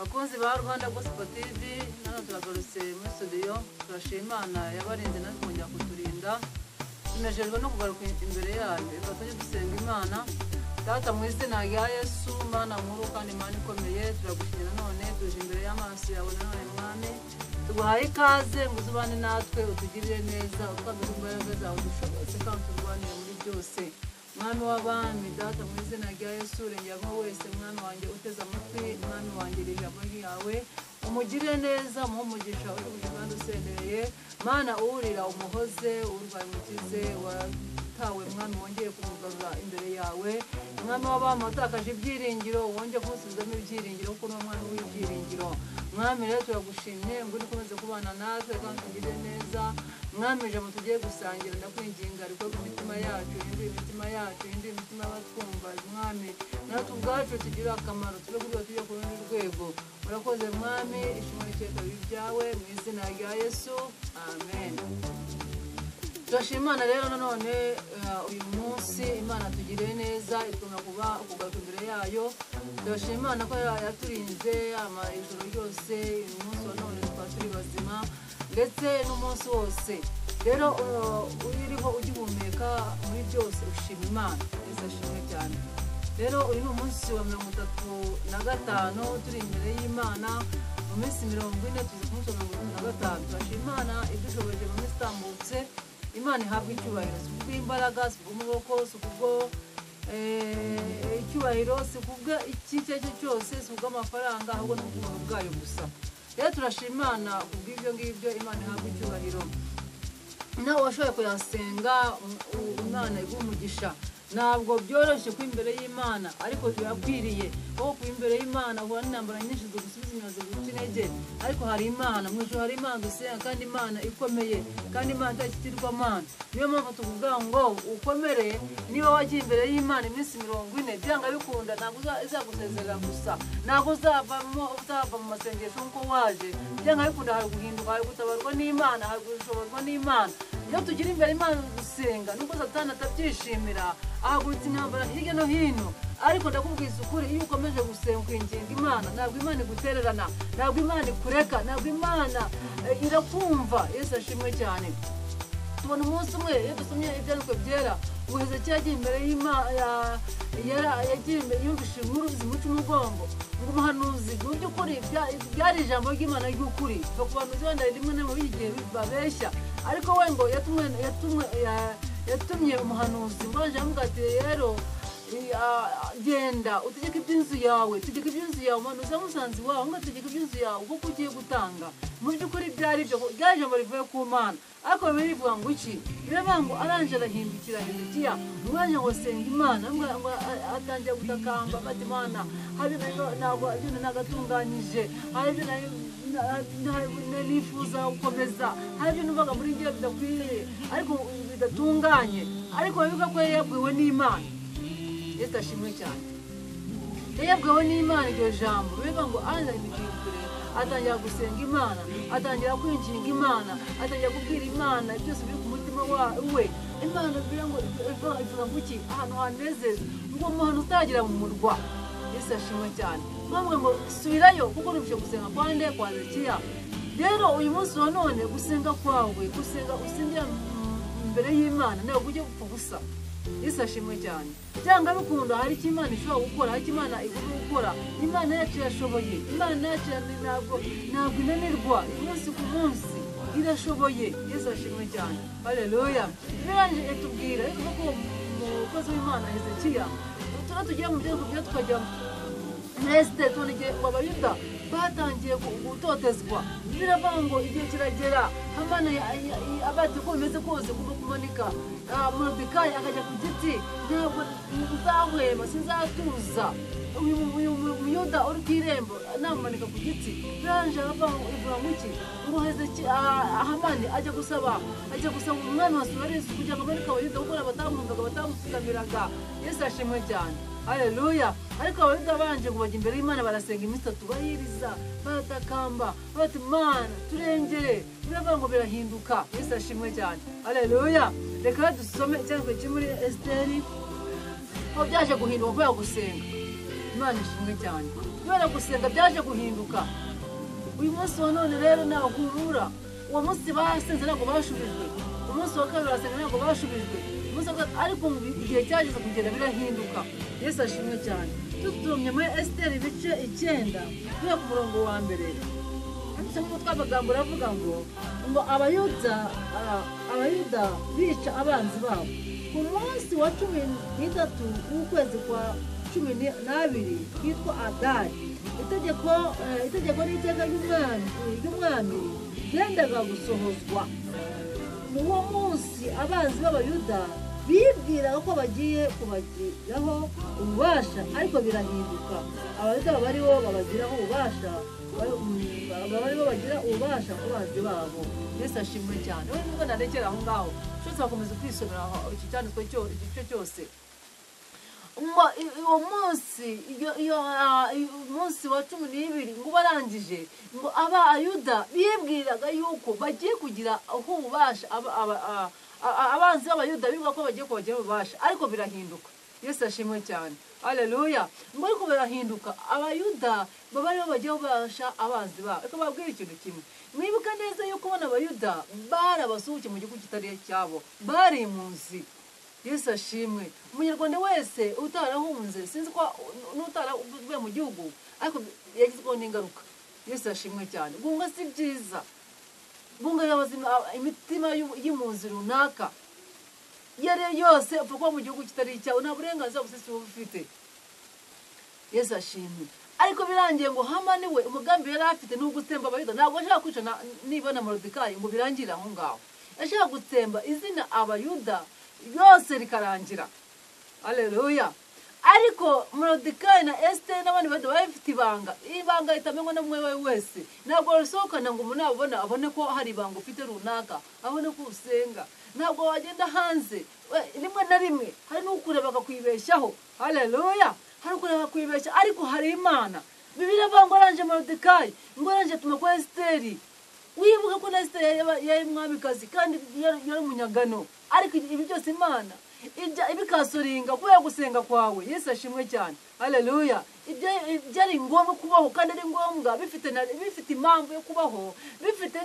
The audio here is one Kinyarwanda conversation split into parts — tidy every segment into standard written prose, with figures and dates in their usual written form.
Bakunzi ba Rwanda Gospel TV, nano turagarutse muri studio, turashima Imana yabarinze natwe kongera kuturinda. Tunejejwe no kugaruka imbere yayo. Reka tujye dusenga Imana. Data mu izina rya Yesu, Mana nkuru kandi Mana ikomeye, turagushimira none tuje imbere y'amaso yawe nanone Mwami. Tuguhaye ikaze ngo uzubane natwe, utugirire neza, utwambike imbaraga zawe, dushobotse kandi turwanire muri byose. Mwami w'abami, Data mu izina rya Yesu, rengera wese Mwami wanjye uteze amatwi, Mwami wanjye iri jambo ryawe, umugirire neza, umuhe umugisha uri kandi usendereye. Mana urira umuhoze, urwaye umukize, watawe Mwami wongeye kumugarura imbere yawe. Mwami w'abami watakaje ibyiringiro, wongeye kumusubizamo ibyiringiro kuko ni Umwami w'ibyiringiro. Mwami rero turagushimye ngo ukomeze kubana natwe kandi tugire neza. Mwami ijambo tugiye gusangira ndakwinginga rikore ku mitima yacu, uhindure imitima yacu, uhindure imitima y'abatwumva. Mwami natwe ubwacu tugire akamaro, tube kuri rwo tujye ku rundi rwego. Murakoze Mwami, ishimwe n'iteka bibe ibyawe mu izina rya Yesu, amen. Turashima Imana rero nanone uyu munsi Imana tugiriye neza, ituma kuba kugaruka imbere yayo. Turashima Imana ko yaturinze ijoro ryose, uyu munsi wa none tukaba turi bazima ndetse n'umunsi wose. Rero uriho ugihumeka muri byose ushima Imana, Yesu ashimwe cyane. Rero uyu ni umunsi wa 35 turi imbere y'Imana. Mu minsi 40 tuzi ku munsi wa 35. Turashima Imana idushoboje mu minsi itambutse. Imana ihabwa icyubahiro, si kubw'imbaraga, si kubw'amaboko, si kubwo icyubahiro, si kubwa iki icyo ari cyo cyose, si kubw'amafaranga, ahubwo ni kubw'ubuntu bwayo gusa. Rero turashima Imana kubw'ibyo ngibyo, Imana ihabwa icyubahiro. Nawe washoboye kuyasenga, Imana iguhe umugisha. Ntabwo byoroshye kuba imbere y'Imana, ariko birakwiriye. Wowe kuba imbere y'Imana uhura n'intambara nyinshi zigusubiza inyuma, ziguca intege, ariko hari Imana mu ijuru, hari Imana dusenga, kandi Imana ikomeye, kandi Imana idashyikirwa. Niyo mpamvu tukuvuga ngo ukomere. Niba wagiye imbere y'Imana iminsi 40, byanga bikunda ntabwo izagusezerera gusa, ntabwo uzava mu masengesho nk'uko waje. Byanga bikunda hari guhinduka, hari gutabarwa n'Imana, hari gushoborwa n'Imana. Iyo tugira imbere Imana gusenga, nubwo Satani atabyishimira, ahagurutse intambara hirya no hino, ariko ndakubwiza ukuri, iyo ukomeje gusenga ukinginga Imana, ntabwo Imana igutererana, ntabwo Imana ikureka, ntabwo Imana irakumva. Yesu ashimwe cyane. Tubona umunsi umwe iyo dusomye ibyanditswe byera, ngo Hezekiya yagiye imbere y'Imana, yagiye imbere, yumvise inkuru zimuca umugongo, ngo umuhanuzi mu by'ukuri byari ijambo ry'Imana ry'ukuri. Ku bahanuzi wenda rimwe na rimwe igihe babeshya, ariko we ngo yatumye umuhanuzi ngo aje amuga ati rero genda utegeke iby'inzu yawe, tegeka iby'inzu yawe. Umuhanuzi yamusanze iwawe ngo ategeke iby'inzu yawe kuko ugiye gutanga. Mu by'ukuri byari ibyo, byari ijambo rivuye ku Mana, ariko Bibiliya ivuga ngo iki? Biravuga ngo arangije arahindukira Hezekiya, umwanya ngo senga Imana, ngo atangira gutakamba ati Mana, hari ntabwo ibyo nagatunganyije, hari ibyo nifuza gukomeza, hari ibyo numvaga muri njye bidakwiriye ariko bidatunganye, ariko wibuka ko yabwiwe n'Imana. Yesu ashimwe cyane. Yabwiwe n'Imana iryo jambo, bivuga ngo arahindukira, atangira gusenga Imana, atangira kwinginga Imana, atangira kubwira Imana byose biri ku mutima we. Imana ivuga ngo ivuga ngo iki? Ahantu hanezeza, ngo umuhano utagira mu murwa. Yesu ashimwe cyane. Bavuga ngo subirayo kuko nubishe gusenga kwande kwa Hezekiya. Rero uyu munsi wa none gusenga kwawe, gusenga usengera imbere y'Imana ntabwo ujye gupfa gusa. Yesu ashimwe cyane. Byanga bikunda hari icyo Imana ishobora gukora, hari icyo Imana igomba gukora. Imana yacu irashoboye, Imana yacu ntabwo inanirwa, umunsi ku munsi irashoboye. Yesu ashimwe cyane. Haleluya. Birangije itubwira ko umukozi w'Imana Hezekiya, tuba tugiye mu byo tukajya muri Esiteri, tubona igihe Abayuda batangiye gutotezwa. Biravuga ngo igihe kiragera Hamani abati uko bimeze kose ugomba kumanika Moridekayi akajya ku giti, ntabwo nzahwema, sinzatuza. Uyu Muyuda uri ku irembo namumanika ku giti. Birangije ivuga ngo iki? Ngo Hamani ajya gusaba umwami wa Suwaresi kugira ngo amanike Abayuda kuko batamuhungaga, batamupfukamiraga. Yesu ashimwe cyane. Haleluya. Ariko Abayuda banje ngo bajya imbere y'Imana barasenga iminsi 3, bayiriza, baratakamba, bati Mana turengere. Biravuga ngo birahinduka. Yesu ashimwe cyane. Haleluya. Reka dusome icyanditswe kiri muri Esiteri, aho byaje guhinduka kubera gusenga. Imana ishimwe cyane. Kubera gusenga byaje guhinduka. Uyu munsi wa none rero ntabwo uwo munsi basenze ntabwo bashubijwe, umunsi wa kabiri basenga ntabwo bashubijwe, ariko igihe cyageze kugenda birahinduka. Yesu ashimwe cyane. Tutumye muri Esiteri ibice 9 guhera ku murongo wa mbere, handitsemo umutwe w'amagambo uravuga ngo Abayuda bica abanzi babo. Ku munsi wa 13 w'ukwezi kwa 12 hitwa Adari, itegeko n'iteka ry'umwami ryendaga gusohozwa. Mu uwo munsi abanzi b'Abayuda bibwiraga ko bagiye kubagiraho ububasha, ariko birahinduka. Abayuda baba aribo babagiraho ububasha, baba aribo bagira ububasha ku banzi babo. Yesu ashimwe cyane. We nubwo narekera aho ngaho, ushobora gukomeza kwisomera iki cyanditswe igice cyose. Uwo munsi munsi wa 12 ngo barangije, ngo Abayuda bibwiraga yuko bagiye kugira aho ububasha, abanzi b'Abayuda bibwira ko bagiye kubagira ububasha, ariko birahinduka. Yesu ashimwe cyane. Haleluya. Ngo ariko birahinduka, Abayuda baba aribo bagiye ububasha abanzi babo. Ariko babwira ikintu kimwe, mwibuka neza yuko bano Abayuda barabasuhuke mu gihugu kitari cyabo, bari impunzi. Yesu ashimwe. Umunyarwanda wese utarahunze, sinzi ko n'utaravuye mu gihugu, ariko yagizweho n'ingaruka. Yesu ashimwe cyane. Guhunga si byiza, guhunga imitima y'impunzi runaka iyo ari yo yose, upfa kuba mu gihugu kitari icyawe, nta burenganzira busese uba ufite. Yesu ashimwe. Ariko birangiye ngo Hamani we umugambi yari afite ni ugutsemba Abayuda. Ntabwo ashaka kwica niba na Moridekayi ngo birangire aho ngaho, ashaka gutsemba izina Abayuda yose rikarangira. Haleluya. Ariko Moridekayi na Esiteri n'abandi bari bafite ibanga, ibanga ritamenywa n'umwe wese. Ntabwo risohokana ngo umuntu abone abone ko hari ibanga ufite runaka, abone ko usenga. Ntabwo wagenda hanze rimwe na rimwe hari n'ukureba akakwibeshyaho. Haleluya. Hari ukureba akakwibeshya, ariko hari Imana. Bibiliya ivuga ngo arangije Moridekayi, ngo arangije atuma kwa Esiteri. Wibuka ko na Esiteri yari umwamikazi kandi yari umunyagano, ariko ibi byose Imana ijya ibikasoringa kubera gusenga kwawe. Yesu ashimwe cyane. Haleluya. Ibyari ngombwa kubaho kandi ari ngombwa, bifite impamvu yo kubaho, bifite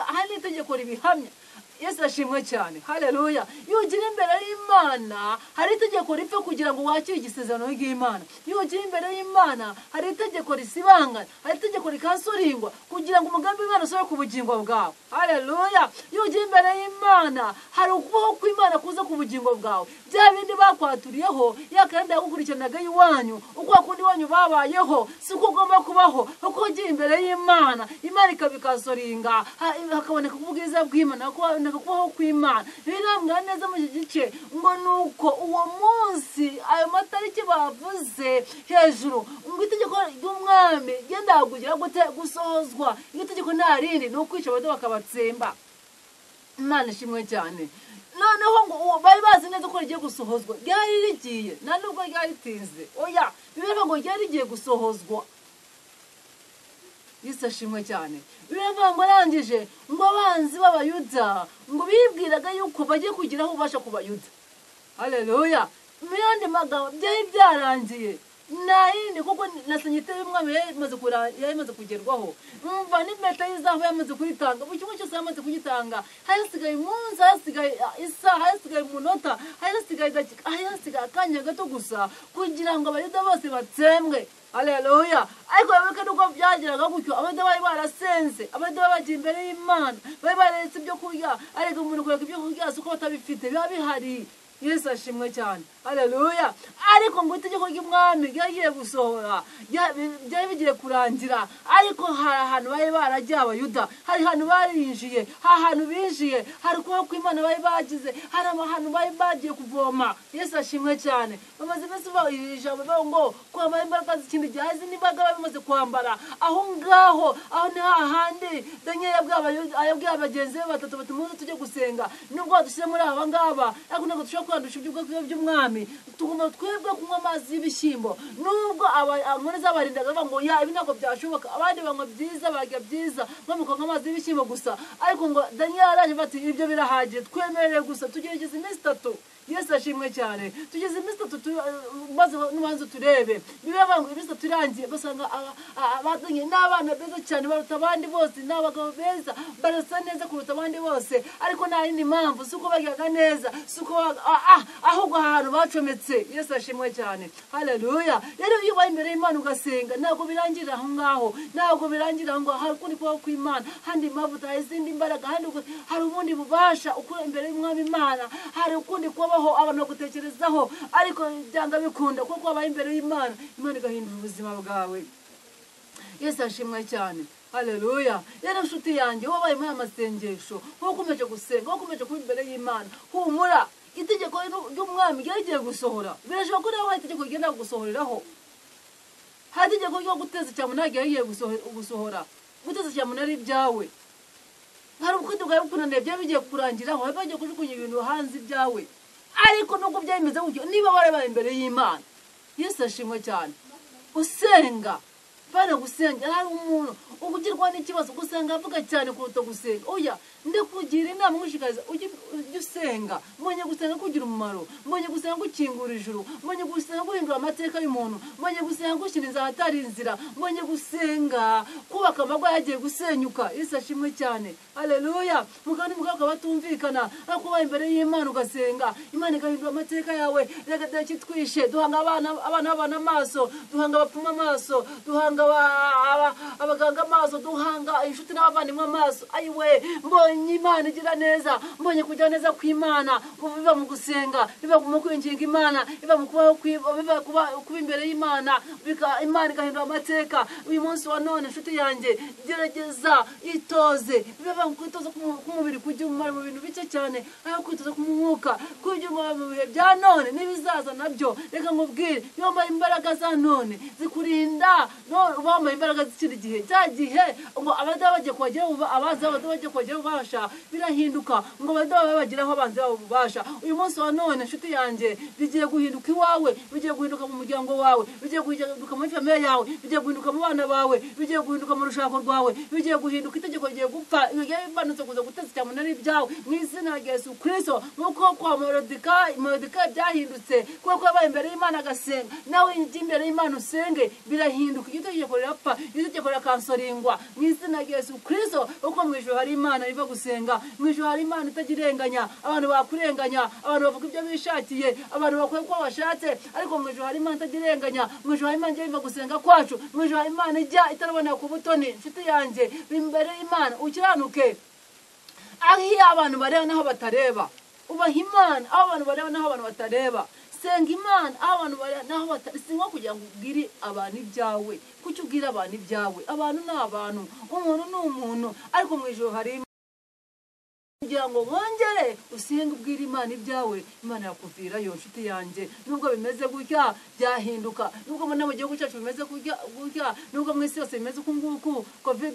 hari n'itegeko ribihamya. Yesu ashimwe cyane. Haleluya. Iyo ugira imbere y'Imana hari itegeko ripfa kugira ngo wakire igisezerano ry'Imana. Iyo ugira imbere y'Imana hari itegeko risibangana, hari itegeko rikansoringwa kugira ngo umugambi w'Imana usohoke ku bugingo bwawe. Haleluya. Iyo ugira imbere y'Imana hari ukubaho kw'Imana kuza ku bugingo bwawe. Bya bindi bakwaturiyeho, ya kandi yagukurikiranaga iwanyu, uko akundi iwanyu babayeho, si uko ugomba kubaho. Kuko ugiye imbere y'Imana, Imana ikabikasoringa, hakaboneka ubwiza bw'Imana, hakaboneka kubaho kw'Imana. Birambwira neza muri iki gice ngo nuko uwo munsi ayo matariki bavuze hejuru, ngo itegeko ry'umwami ryenda kugira gute gusohozwa. Itegeko nta rindi ni ukwica abayuda bakabatsemba. Imana ishimwe cyane. Noneho ngo bari bazi neza ko rigiye gusohozwa, ryari rigiye, nta nubwo ryari ritinze. Oya, bivuga ngo ryari rigiye gusohozwa. Yesu ashimwe cyane. Biravuga ngo arangije ngo abanzi b'Abayuda ngo bibwiraga yuko bagiye kugiraho ububasha ku Bayuda. Haleluya. Mu yandi magambo byari byarangiye, nta yindi, kuko na senyite y'umwami yari imaze kugerwaho. Umva n'impeta y'izahabu yamaze kuyitanga, buri kimwe cyose yamaze kugitanga. Hasigaye umunsi, hasigaye isaha, hasigaye umunota, hasigaye dakika, hasigaye akanya gato gusa kugira ngo Abayuda bose batsembwe. Haleluya. Ariko babuke nuko byageraga gutyo, Abayuda bari barasenze, Abayuda babagiye imbere y'Imana, bari baretse ibyo kurya. Ariko umuntu kureka ibyo kurya si uko batabifite, biba bihari. Yesu ashimwe cyane. Haleluya. Ariko ngo itegeko ry'umwami ryagiye gusohora, byari bigiye kurangira, ariko hari ahantu bari baragiye Abayuda, hari ahantu barinjiye, hari ahantu binjiye, hari kubaho kw'Imana bari bagize, hari ahantu bari bagiye kuvoma. Yesu ashimwe cyane. Bamaze iminsi ijambo bavuga ngo kwambara imbaraga z'ikindi gihe, izindi mbaraga bari bamaze kwambara aho ngaho, aho ni hahandi Daniel yabwiye bagenzi be batatu bati muze tujye gusenga, nubwo badushyira muri aba ngaba, ariko ntabwo dushobora kwandusha ibyo by'umwami, tugomba twebwe kunywa amazi y'ibishyimbo. Nubwo inkone zabarindaga bavuga ngo ya ibi ntabwo byashoboka, abandi banywa byiza barya byiza, mwe mukanywa amazi y'ibishyimbo gusa. Ariko ngo Daniel araje ati ibyo birahagije, twemerere gusa tugerageze iminsi 3. Yesu ashimwe cyane. Tugeze iminsi itatu, maze nubanza turebe biba ngo iminsi itatu irangiye, basanga abazanye n'abana beza cyane baruta abandi bose, n'abagabo beza barasa neza kuruta abandi bose. Ariko nta yindi mpamvu, si uko baryaga neza, si uko ahubwo ahantu bacometse. Yesu ashimwe cyane, haleluya. Rero iyo ubaye imbere y'Imana ugasenga, ntabwo birangirira aho ngaho, ntabwo birangirira aho ngaho. Hari ukundi kubaho kw'Imana, handi mavuta, hari izindi mbaraga, hari ubundi bubasha ukura imbere y'Umwami Imana, hari ukundi kubaho abantu bagutekerezaho, ariko byanga bikunda kuko wabaye imbere y'Imana, Imana igahindura ubuzima bwawe. Yesu ashimwe cyane, haleluya. Rero nshuti yanjye, wabaye muri amasengesho, ukomeje gusenga, ukomeje kuba imbere y'Imana, humura, itegeko ry'umwami ryari gusohora. Birashoboka ko nawe itegeko rigenda gusohoreraho. Hari itegeko ryo guteza cyamunara ryari gusohora, guteza cyamunara ibyawe. Hari ukundi bwawe bukunaniye, byari bigiye kurangiraho, hari bagiye kujugunya ibintu hanze ibyawe. Ariko nubwo byemeze gutyo, niba warabaye imbere y'Imana, Yesu ashimwe cyane, usenga bana gusenga. Hari umuntu ugirwa n'ikibazo gusanga avuga cyane kuruta gusenga. Oya, ndakugira inama nkushikariza ujye usenga. Mbonye gusenga kugira umumaro, mbonye gusenga gukingura ijuru, mbonye gusenga guhindura amateka y'umuntu, mbonye gusenga gushyira inzira ahatari inzira, mbonye gusenga kubaka amago yagiye gusenyuka. Yesu ashimwe cyane, haleluya. Mugani mugabo batumvikana, ariko ubaye imbere y'Imana ugasenga, Imana igahindura amateka yawe. Reka kitwishe, duhanga abana amaso, duhanga abapfumu amaso, duhanga abaganga amaso, duhanga inshuti n'abavandimwe amaso. Ayiwe, mbonye Imana igira neza, mbonye kujya neza kw'Imana, biva mu gusenga, biva mu kwinginga Imana, biva mu kubaho, biva kuba imbere y'Imana, Imana igahindura amateka. Uyu munsi wa none inshuti yanjye, gerageza itoze, biva mu kwitoza k'umubiri kujya umumaro mu bintu bike cyane, aho kwitoza k'umwuka kujya umumaro mu bihe bya none n'ibizaza nabyo. Reka nkubwire, iyo wambaye imbaraga za none zikurinda, wambaye imbaraga z'ikindi gihe, cya gihe ngo abadamu bagiye kuhagera, abanzi babo bagiye kuhagera ububasha, birahinduka ngo abadamu babagiraho abanzi babo ububasha. Uyu munsi wa none inshuti yanjye, bigiye guhinduka iwawe, bigiye guhinduka mu muryango wawe, bigiye guhinduka muri famiye yawe, bigiye guhinduka mu bana bawe, bigiye guhinduka mu rushako rwawe, bigiye guhinduka. Itegeko rigiye gupfa, rigiye bimanutse kuza guteza cyamunara ibyawe mu izina rya Yesu Kristo. Nk'uko kwa Moridekayi byahindutse, kuko yabaye imbere y'Imana agasenga, nawe ujye imbere y'Imana usenge, birahinduka. Itegeko rirapfa, itegeko rirakansoringwa mu izina rya Yesu Kristo. Uko mu ijuru hari Imana iva gusenga, mu ijuru hari Imana itagirenganya abantu, bakurenganya abantu bavuga ibyo bishakiye, abantu bakora uko bashatse, ariko mu ijuru hari Imana itagirenganya, mu ijuru hari Imana iva gusenga kwacu, mu ijuru hari Imana ijya itarabona ku butoni. Inshuti yanjye, imbere y'Imana ukiranuke, aho iyo abantu bareba naho batareba, ubaha Imana aho abantu bareba naho abantu batareba, senga Imana aho abantu bareba naho batareba. Si nko kugira ngo ubwire abantu ibyawe, kuki ubwira abantu ibyawe? Abantu ni abantu, umuntu ni umuntu, ariko mu ijuru hari kugira ngo wongere usenge ubwire Imana ibyawe, Imana yakuvirayo. Inshuti yanjye, nubwo bimeze gutya byahinduka, nubwo mu gihugu cyacu bimeze gutya, nubwo mu isi yose bimeze uku nguku, covid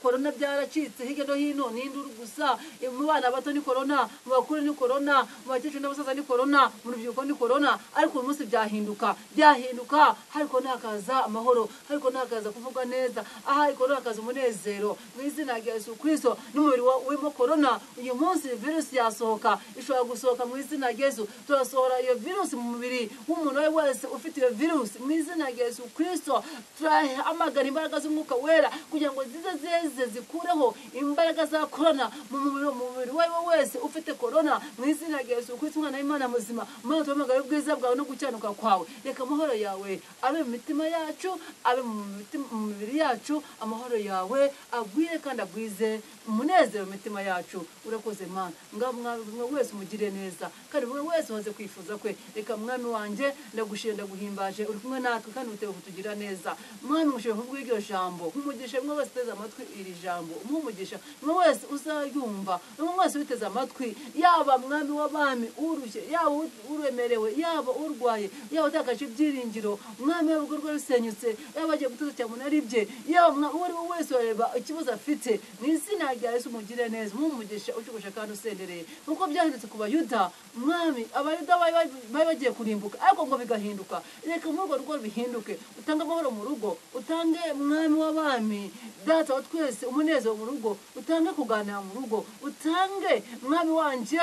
corona byaracitse hirya no hino, ni induru gusa. Mu bana bato ni corona, mu bakuru ni corona, mu bakecuru n'abasaza ni corona, mu rubyiruko ni corona, ariko uyu munsi byahinduka, byahinduka. Ariko ntakaza amahoro, ariko ntakaza kuvuga neza, ariko ntakaza umunezero mu izina rya Yesu Kristo. N'umubiri urimo corona uyu munsi virusi yasohoka, ishobora gusohoka mu izina rya Yesu. Turasohora iyo virusi mu mubiri w'umuntu wese ufite iyo virusi mu izina rya Yesu Kristo. Turahamagara imbaraga z'umwuka wera kugira ngo zize zeze zikureho imbaraga za corona mu mubiri wawe wese ufite corona mu izina rya Yesu Kristo, Umwana w'Imana muzima. Mana, tuhamagara ubwiza bwawe no gucyanuka kwawe. Reka amahoro yawe abe mu mitima yacu, abe mu mibiri yacu, amahoro yawe agwire kandi agwize umunezero mu mitima yacu. Urakoze Mana, ngaho wese umugire neza, kandi buri wese waze kwifuza kwe. Reka mwami wanjye, ndagushimira, ndaguhimbaje, uri kumwe natwe kandi uteye kutugira neza. Mwami, ngushimira kubw'iryo jambo, nk'umugisha mwe wese uteze amatwi iri jambo, umugisha mwe wese uzayumva, mwe wese uteze amatwi, yaba mwami w'abami urushye, yaba uremerewe, yaba urwaye, yaba utakaje ibyiringiro, mwami w'urugo rwe rusenyutse, yaba agiye gutuza cyamunara ibye, yaba uwo ari we wese wareba ikibazo afite, mu izina rya Yesu umugire neza, umugisha ushugusha kandi usendereye. Nkuko byahindutse ku Bayuda, mwami, Abayuda bari bagiye kurimbuka, ariko ngo bigahinduka. Reka muri urwo rugo bihinduke, utange amahoro mu rugo, utange mwami w'abami, data wa twese umunezero mu rugo, Utange kuganira mu rugo, utange, Mwami wanje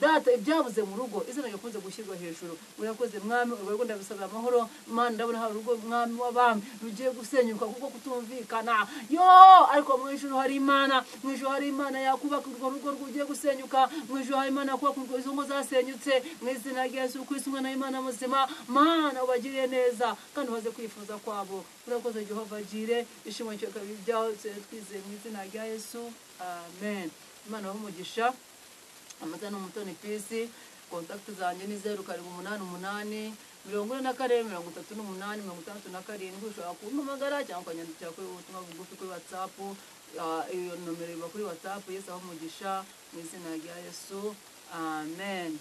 Data, ibyabuze mu rugo, izina ryakunze gushyirwa hejuru. Urakoze, Mwami. Urwo rugo ndabisabira amahoro, Mana. Ndabona hari urugo, Mwami w'abami, rugiye gusenyuka kuko kutumvikana yo. Ariko mu ijuru hari Imana, mu ijuru hari Imana yakubaka urwo rugo rugiye gusenyuka. Mu ijuru hari Imana yakubaka urwo, izo ngo zasenyutse. Mu izina rya Yesu Kristo, Umwana w'Imana muzima, Mana, ubagiriye neza kandi ubaze kwifuza kwabo. Urakoze, Jehova Jireh. Ishimwe cyo kabiri byawe twizeye mu izina rya Yesu, amen. Imana ibahe umugisha. Amazina ni Umutoni Peace. Contact zanjye ni 0788 44 38 67. Ushobora kumpamagara cyangwa ukanyandikira kuri ubutumwa bugufi kuri WhatsApp. Iyo nomero iba kuri WhatsApp. Yesu aho umugisha mu izina rya Yesu, amen.